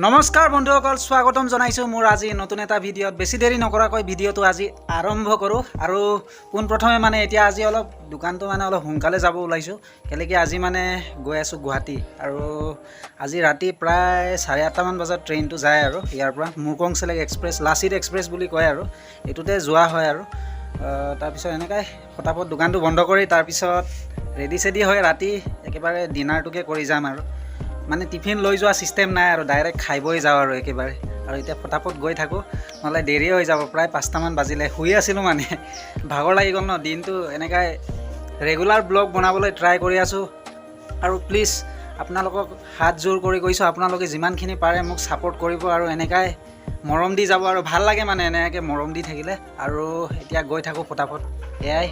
নমস্কাৰ বন্ধুসকল, স্বাগতম জনাইছোঁ মোৰ আজি নতুন এটা ভিডিঅ'ত। বেছি দেৰি নকৰাকৈ ভিডিঅ'টো আজি আৰম্ভ কৰোঁ। আৰু পোনপ্ৰথমে মানে এতিয়া আজি অলপ দোকানটো মানে অলপ সোনকালে যাব ওলাইছোঁ, কেলেকি আজি মানে গৈ আছোঁ গুৱাহাটী। আৰু আজি ৰাতি প্ৰায় 8:30মান বজাত ট্ৰেইনটো যায় আৰু ইয়াৰ পৰা মুৰ্কংচেলেক এক্সপ্ৰেছ, লাচিত এক্সপ্ৰেছ বুলি কয় আৰু এইটোতে যোৱা হয়। আৰু তাৰপিছত এনেকাই ফটাফট দোকানটো বন্ধ কৰি তাৰপিছত ৰেডি চেডি হৈ ৰাতি একেবাৰে ডিনাৰটোকে কৰি যাম। আৰু মানে টিফিন লৈ যোৱা ছিষ্টেম নাই আৰু ডাইৰেক্ট খাই বৈ যাওঁ আৰু একেবাৰে। আৰু এতিয়া ফটাফট গৈ থাকোঁ, নহ'লে দেৰিয়ে হৈ যাব। প্ৰায় 5টামান বাজিলে, শুই আছিলোঁ মানে, ভাগৰ লাগি গ'ল ন দিনটো। এনেকাই ৰেগুলাৰ ব্লগ বনাবলৈ ট্ৰাই কৰি আছোঁ। আৰু প্লিজ আপোনালোকক হাত জোৰ কৰি কৈছোঁ, আপোনালোকে যিমানখিনি পাৰে মোক ছাপোৰ্ট কৰিব আৰু এনেকাই মৰম দি যাব। আৰু ভাল লাগে মানে এনেকৈ মৰম দি থাকিলে। আৰু এতিয়া গৈ থাকোঁ ফটাফট, এয়াই।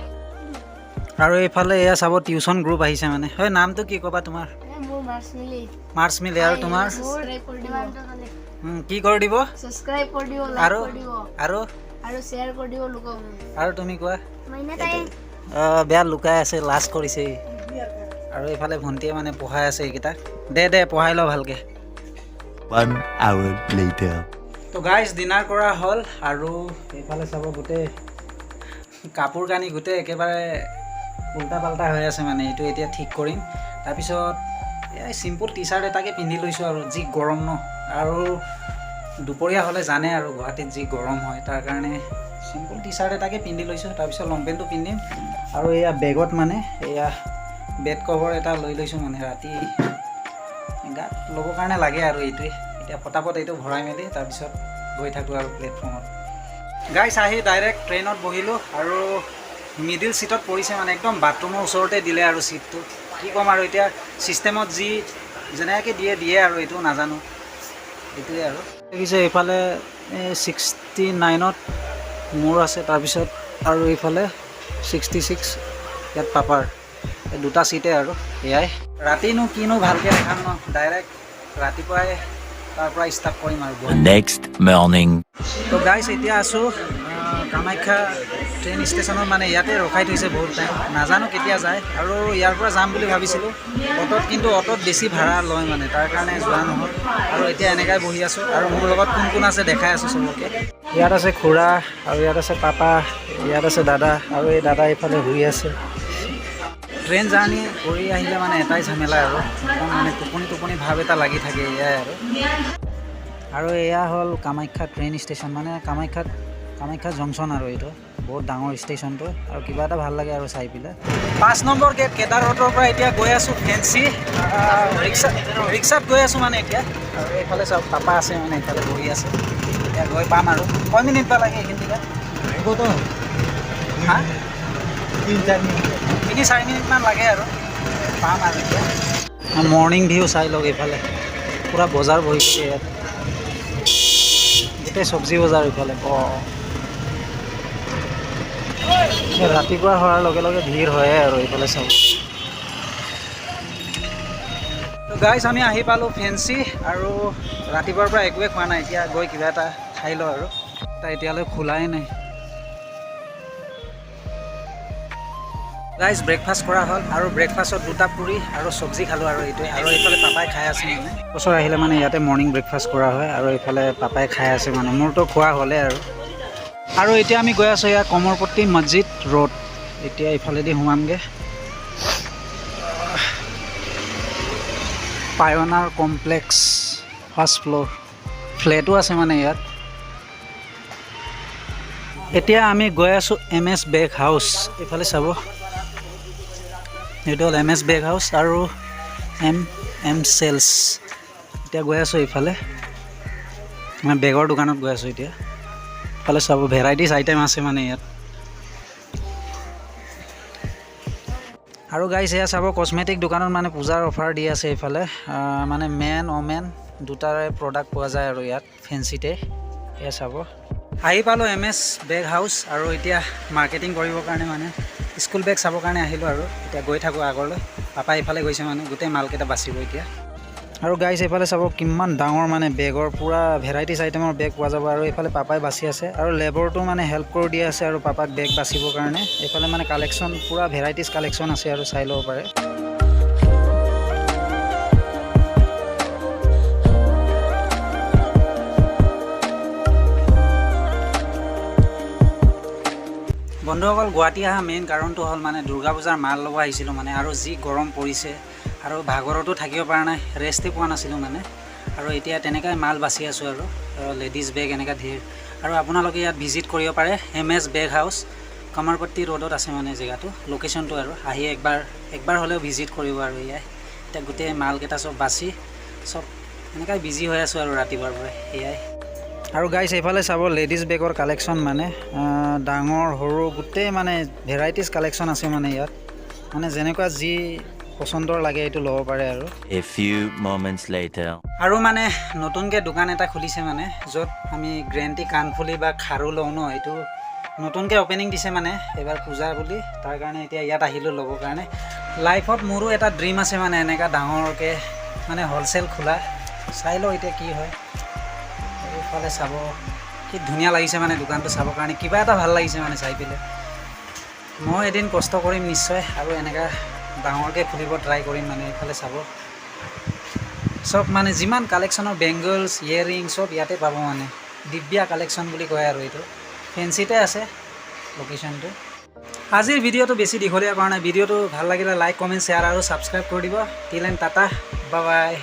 আৰু এইফালে এয়া চাব, টিউশ্যন গ্ৰুপ আহিছে মানে। হয়, নামটো কি ক'বা তোমাৰ? মোৰ মাৰ্চ মিলি। মাৰ্চ মিলি। আৰু তোমাৰ? সাবস্ক্ৰাইব কৰি দিব। কি কৰি দিব? সাবস্ক্ৰাইব কৰি দিব, লাইক আৰু কৰি দিব। আৰু? আৰু শ্বেয়াৰ কৰি দিব লোকক। আৰু তুমি কোৱা। মাইনা তাই। বেয়া লুকাই আছে, লাজ কৰিছে ই। আৰু এইফালে ভণ্টিয়ে মানে পঢ়াই আছে এইকেইটা। দে দে, পঢ়াই ল ভালকে। One hour later. তো গাইজ, ডিনাৰ কৰা হ'ল। আৰু এইফালে চাব, গোটেই কাপোৰ কানি গোটেই একেবাৰে উল্টা পাল্টা হৈ আছে মানে, এইটো এতিয়া ঠিক কৰিম। তাৰপিছত এই চিম্পুল টি চাৰ্ট এটাকে পিন্ধি লৈছোঁ আৰু যি গৰম ন, আৰু দুপৰীয়া হ'লে জানে আৰু গুৱাহাটীত যি গৰম হয়, তাৰ কাৰণে চিম্পুল টি চাৰ্ট এটাকে পিন্ধি লৈছোঁ। তাৰপিছত লং পেণ্টটো পিন্ধিম। আৰু এয়া বেগত মানে এয়া বেড কভাৰ এটা লৈ লৈছোঁ, মানে ৰাতি গাত ল'বৰ কাৰণে লাগে আৰু এইটোৱে। এতিয়া ফটাফট এইটো ভৰাই মেলি তাৰপিছত গৈ থাকোঁ আৰু প্লেটফৰ্মত। গাইছ, আহি ডাইৰেক্ট ট্ৰেইনত বহিলোঁ আৰু মিডিল ছিটত পৰিছে, মানে একদম বাথৰুমৰ ওচৰতে দিলে আৰু ছিটটো। কি ক'ম আৰু, এতিয়া ছিষ্টেমত যি যেনেকৈ দিয়ে দিয়ে আৰু, এইটো নাজানো, এইটোৱে আৰু। দেখিছে, এইফালে 69ত মোৰ আছে, তাৰপিছত আৰু এইফালে 66, ইয়াত পাপাৰ, এই দুটা ছিটে আৰু এয়াই। ৰাতিনো কিনো ভালকৈ দেখাম ন, ডাইৰেক্ট ৰাতিপুৱাই তাৰ পৰা ষ্টাৰ্ট কৰিম আৰু The next morning. তো গাইছ, এতিয়া আছোঁ কামাখ্যা ট্ৰেইন ষ্টেচনত। মানে ইয়াতে ৰখাই থৈছে বহুত টাইম, নাজানো কেতিয়া যায়। আৰু ইয়াৰ পৰা যাম বুলি ভাবিছিলোঁ অ'টোত, কিন্তু অ'টোত বেছি ভাড়া লয় মানে, তাৰ কাৰণে যোৱা নহ'ল। আৰু এতিয়া এনেকাই বহি আছোঁ। আৰু মোৰ লগত কোন কোন আছে দেখাই আছোঁ চবকে। ইয়াত আছে খুৰা, আৰু ইয়াত আছে পাপা, ইয়াত আছে দাদা, আৰু এই দাদা এইফালে শুই আছে। ট্ৰেইন জাৰ্ণি কৰি আহিলে মানে এটাই ঝামেলা আৰু একদম মানে টোপনি টোপনি ভাৱ এটা লাগি থাকে, এয়াই আৰু। আৰু এয়া হ'ল কামাখ্যা ট্ৰেইন ষ্টেচন, মানে কামাখ্যাত কামাখ্যা জংচন আৰু এইটো বহুত ডাঙৰ ষ্টেচনটো। আৰু কিবা এটা ভাল লাগে আৰু চাই পেলাই। 5 নম্বৰ গেট কেদাৰ ৰোডৰ পৰা এতিয়া গৈ আছোঁ ফেঞ্চি, ৰিক্সাত গৈ আছোঁ মানে এতিয়া। আৰু এইফালে চাওক, পাপা আছে মানে এইফালে বহি আছে। এতিয়া গৈ পাম আৰু। কেই মিনিট বা লাগে এইখিনিতে? হা, 3-4 মিনিটমান লাগে আৰু পাম। আৰু এতিয়া মৰ্ণিং ভিউ চাই লওক। এইফালে পূৰা বজাৰ বহিছে ইয়াত, গোটেই চব্জি বজাৰ ইফালে। অঁ, ৰাতিপুৱা হোৱাৰ লগে লগে ভিৰ হয়ে আৰু এইফালে চাব। তো গাইজ, আমি আহি পালোঁ ফেঞ্চি। আৰু ৰাতিপুৱাৰ পৰা একোৱে খোৱা নাই, এতিয়া গৈ কিবা এটা খাই লওঁ। আৰু এটা এতিয়ালৈ খোলাই নাই। গাইজ, ব্ৰেকফাষ্ট কৰা হ'ল আৰু ব্ৰেকফাষ্টত দুটা পুৰি আৰু চব্জি খালোঁ আৰু এইটোৱে। আৰু এইফালে পাপাই খাই আছে। মানে বছৰ আহিলে মানে ইয়াতে মৰ্ণিং ব্ৰেকফাষ্ট কৰা হয়। আৰু এইফালে পাপাই খাই আছে, মানে মোৰতো খোৱা হ'লে আৰু। আৰু এতিয়া আমি গৈ আছোঁ ইয়াৰ কমৰপট্টি মছজিদ ৰোড। এতিয়া এইফালেদি সোমামগৈ। পায়নাৰ কমপ্লেক্স ফাৰ্ষ্ট ফ্ল'ৰ, ফ্লেটো আছে মানে ইয়াত। এতিয়া আমি গৈ আছোঁ এম এছ বেগ হাউচ। এইফালে চাব, এইটো হ'ল এম এছ বেগ হাউচ আৰু এম এম চেলছ। এতিয়া গৈ আছোঁ এইফালে, মানে বেগৰ দোকানত গৈ আছোঁ এতিয়া। এইফালে চাব, ভেৰাইটিজ আইটেম আছে মানে ইয়াত। আৰু গাইছ, এয়া চাব, কচমেটিক দোকানত মানে পূজাৰ অফাৰ দি আছে এইফালে। মানে মেন অমেন দুটাৰে প্ৰডাক্ট পোৱা যায় আৰু ইয়াত ফেঞ্চিতে। এয়া চাব, আহি পালোঁ এম এছ বেগ হাউচ। আৰু এতিয়া মাৰ্কেটিং কৰিবৰ কাৰণে, মানে স্কুল বেগ চাবৰ কাৰণে আহিলোঁ। আৰু এতিয়া গৈ থাকোঁ আগলৈ। পাপা এইফালে গৈছে, মানে গোটেই মালকেইটা বাচিব এতিয়া। আৰু গাইছ, এইফালে চাব, কিমান ডাঙৰ মানে বেগৰ পূৰা ভেৰাইটিজ আইটেমৰ বেগ পোৱা যাব। আৰু এইফালে পাপাই বাচি আছে আৰু লেবৰটো মানে হেল্প কৰি দি আছে আৰু পাপাক বেগ বাচিবৰ কাৰণে। এইফালে মানে কালেকশ্যন, পূৰা ভেৰাইটিজ কালেকশ্যন আছে আৰু চাই ল'ব পাৰে। বন্ধুসকল, গুৱাহাটী অহা মেইন কাৰণটো হ'ল মানে দুৰ্গা পূজাৰ মাল ল'ব আহিছিলোঁ মানে। আৰু যি গৰম পৰিছে আৰু ভাগৰতো থাকিব পৰা নাই, ৰেষ্টেই পোৱা নাছিলোঁ মানে। আৰু এতিয়া তেনেকাই মাল বাচি আছোঁ আৰু লেডিজ বেগ এনেকুৱা ধেৰ। আৰু আপোনালোকে ইয়াত ভিজিট কৰিব পাৰে, এম এছ বেগ হাউচ, কমাৰপট্টি ৰোডত আছে মানে জেগাটো, লোকেশ্যনটো। আৰু আহি একবাৰ একবাৰ হ'লেও ভিজিট কৰিব। আৰু এয়াই এতিয়া গোটেই মালকেইটা চব বাচি চব এনেকাই বিজি হৈ আছোঁ আৰু ৰাতিপুৱাৰ পৰাই এয়াই। আৰু গাইছ, এইফালে চাব, লেডিজ বেগৰ কালেকশ্যন মানে ডাঙৰ সৰু গোটেই মানে ভেৰাইটিজ কালেকশ্যন আছে মানে ইয়াত। মানে যেনেকুৱা যি পচন্দৰ লাগে, এইটো ল'ব পাৰে আৰু। A few moments later. আৰু মানে নতুনকৈ দোকান এটা খুলিছে মানে, য'ত আমি গ্ৰেণ্টি কাণফুলি বা খাৰু লওঁ ন, এইটো নতুনকৈ অ'পেনিং দিছে মানে এইবাৰ পূজা বুলি। তাৰ কাৰণে এতিয়া ইয়াত আহিলোঁ ল'বৰ কাৰণে। লাইফত মোৰো এটা ড্ৰিম আছে মানে এনেকুৱা ডাঙৰকৈ মানে হ'লচেল খোলা। চাই লওঁ এতিয়া কি হয়। এইফালে চাব, কি ধুনীয়া লাগিছে মানে দোকানটো চাবৰ কাৰণে, কিবা এটা ভাল লাগিছে মানে চাই পেলাই। মই এদিন কষ্ট কৰিম নিশ্চয় আৰু এনেকুৱা ডাঙৰকৈ খুলিব ট্ৰাই কৰিম মানে। এইফালে চাব, চব মানে যিমান কালেকশ্যনৰ বেংগলছ, ইয়েৰিং চব ইয়াতে পাব মানে। দিব্যা কালেকশ্যন বুলি কয় আৰু এইটো ফেঞ্চিতে আছে লোকেশ্যনটো। আজিৰ ভিডিঅ'টো বেছি দীঘলীয়া কৰা নাই। ভিডিঅ'টো ভাল লাগিলে লাইক, কমেণ্ট, শ্বেয়াৰ আৰু ছাবস্ক্ৰাইব কৰি দিব। Till then, tata, bye bye.